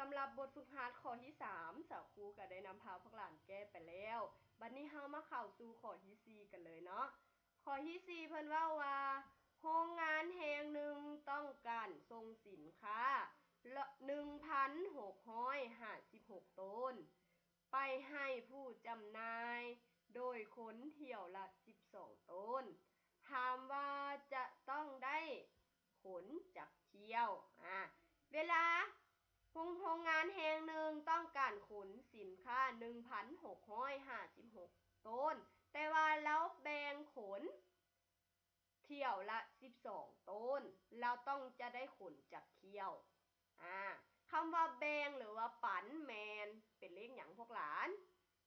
ສຳລັບບົດຝຶກຫັດຂໍ້ທີສາມ ສາວຄູກໍໄດ້ນຳພາພວກຫຼານແກ້ໄປແລ້ວ. ບັດນີ້ເຮົາມາເຂົ້າສູ່ຂໍ້ທີສີ່ກັນເລີຍເນາະ. ຂໍ້ທີສີ່ເພິ່ນເວົ້າວ່າ ໂຮງງານແຫ່ງໜຶ່ງຕ້ອງການສົ່ງສິນຄ້າ ໜຶ່ງພັນຫົກຮ້ອຍຫ້າສິບຫົກໂຕນ ໄປໃຫ້ຜູ້ຈຳໜ່າຍໂດຍຄົນຖ້ຽວລະສິບສອງໂຕນ. ຖາມວ່າຈະຕ້ອງໄດ້ຂົນຈັກຖ້ຽວ? ອາ ເວລາໂຮງ ໂຮງງານແຫ່ງໜຶ່ງຕ້ອງການຂົນສິນຄ້າໜຶ່ງພັນຫົກຮ້ອຍຫ້າສິບຫົກໂຕນ, ແຕ່ວ່າລາວແບ່ງຂົນ ຖ້ຽວລະສິບສອງໂຕນ, ລາວຕ້ອງຈະໄດ້ຂົນຈັກຖ້ຽວ? ອາ ຄຳວ່າແບ່ງ ຫຼືວ່າປັນ ແມ່ນເປັນເລກຫຍັງພວກຫຼານ?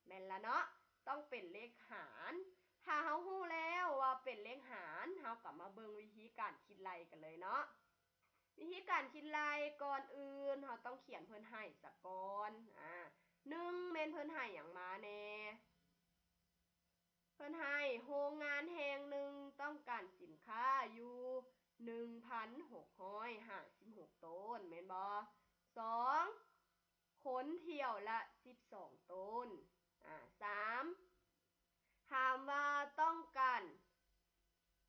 ແມ່ນລະເນາະ, ຕ້ອງເປັນເລກຫານ. ຖ້າເຮົາຮູ້ແລ້ວວ່າເປັນເລກຫານ, ເຮົາກໍມາເບິ່ງວິທີການຄິດໄລ່ກັນເລີຍເນາະ. ວິທີການຄິດໄລ່, ກ່ອນອື່ນເຮົາຕ້ອງຂຽນເພິ່ນໃຫ້ສາກ່ອນ. ອາ ໜຶ່ງ ແມ່ນເພິ່ນໃຫ້ຫຍັງມາແດ່? ເພິ່ນໃຫ້ໂຮງງານແຫ່ງໜຶ່ງຕ້ອງການສິນຄ້າຢູ່ໜຶ່ງພັນຫົກຮ້ອຍຫ້າສິບຫົກໂຕນ ແມ່ນບໍ່? ສອງ ຂົນຖ້ຽວລະສິບສອງໂຕນ. ອາ ສາມ ຖາມວ່າຕ້ອງການ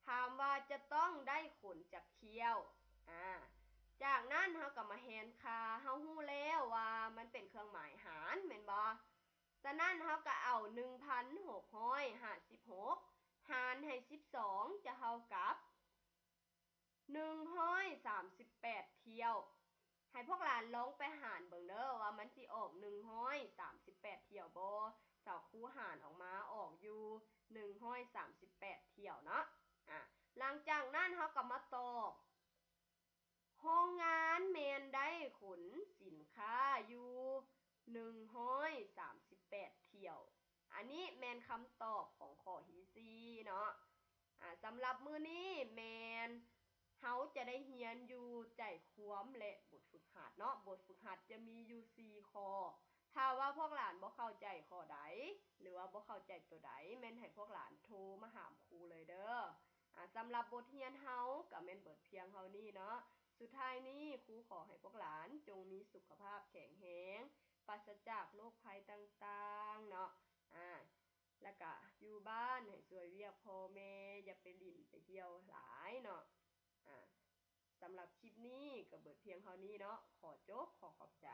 ຖາມວ່າຈະຕ້ອງໄດ້ຂົນຈັກຖ້ຽວ? ອາ ຈາກນັ້ນເຮົາກໍມາແທນຄ່າ, ເຮົາຮູ້ແລ້ວວ່າມັນເປັນເຄື່ອງໝາຍຫານ ແມ່ນບໍ່? ສະນັ້ນເຮົາກໍເອົາໜຶ່ງພັນຫົກຮ້ອຍຫ້າສິບຫົກຫານໃຫ້ສິບສອງ ຈະເທົ່າກັບໜຶ່ງຮ້ອຍສາມສິບແປດຖ້ຽວ. ໃຫ້ພວກຫຼານລອງໄປຫານເບິ່ງເດີວ່າມັນຊິອອກໜຶ່ງຮ້ອຍສາມສິບແປດຖ້ຽວບໍ່? ສາວຄູຫານອອກມາອອກຢູ່ໜຶ່ງຮ້ອຍສາມສິບແປດຖ້ຽວເນາະ. ອາ ຫຼັງຈາກນັ້ນເຮົາກໍມາຕອບ ໂຮງງານແມ່ນໄດ້ຂົນສິນຄ້າຢູ່ໜຶ່ງຮ້ອຍສາມສິບແປດຖ້ຽວ. ອັນນີ້ແມ່ນຄຳຕອບຂອງຂໍ້ທີສີ່ເນາະ. ອາ ສຳລັບມື້ນີ້ແມ່ນເຮົາຈະໄດ້ຮຽນຢູ່ໃຈຄວາມ ແລະ ບົດຝຶກຫັດເນາະ. ບົດຝຶກຫັດຈະມີຢູ່ສີ່ຂໍ້. ຖ້າວ່າພວກຫຼານບໍ່ເຂົ້າໃຈຂໍ້ໃດ ຫຼືວ່າບໍ່ເຂົ້າໃຈຕົວໃດ ແມ່ນໃຫ້ພວກຫຼານໂທມາຖາມຄູເລີຍເດີ. ອາ ສຳລັບບົດຮຽນເຮົາກໍແມ່ນເບິດພຽງເທົ່ານີ້ເນາະ. ສຸດທ້າຍນີ້ ຄູຂໍໃຫ້ພວກຫຼານຈົ່ງມີສຸຂະພາບແຂງແຮງ, ປາສະຈາກໂລກໄພຕ່າງໆເນາະ. ອາ ແລ້ວກະຢູ່ບ້ານໃຫ້ຊ່ວຍວຽກພໍ່ແມ່, ຢ່າໄປຫຼິ້ນໄປທ່ຽວຫຼາຍເນາະ. ອາ ສຳລັບຄລິບນີ້ກໍເບິດພຽງເທົ່ານີ້ເນາະ. ຂໍຈົບ, ຂໍຂອບໃຈ.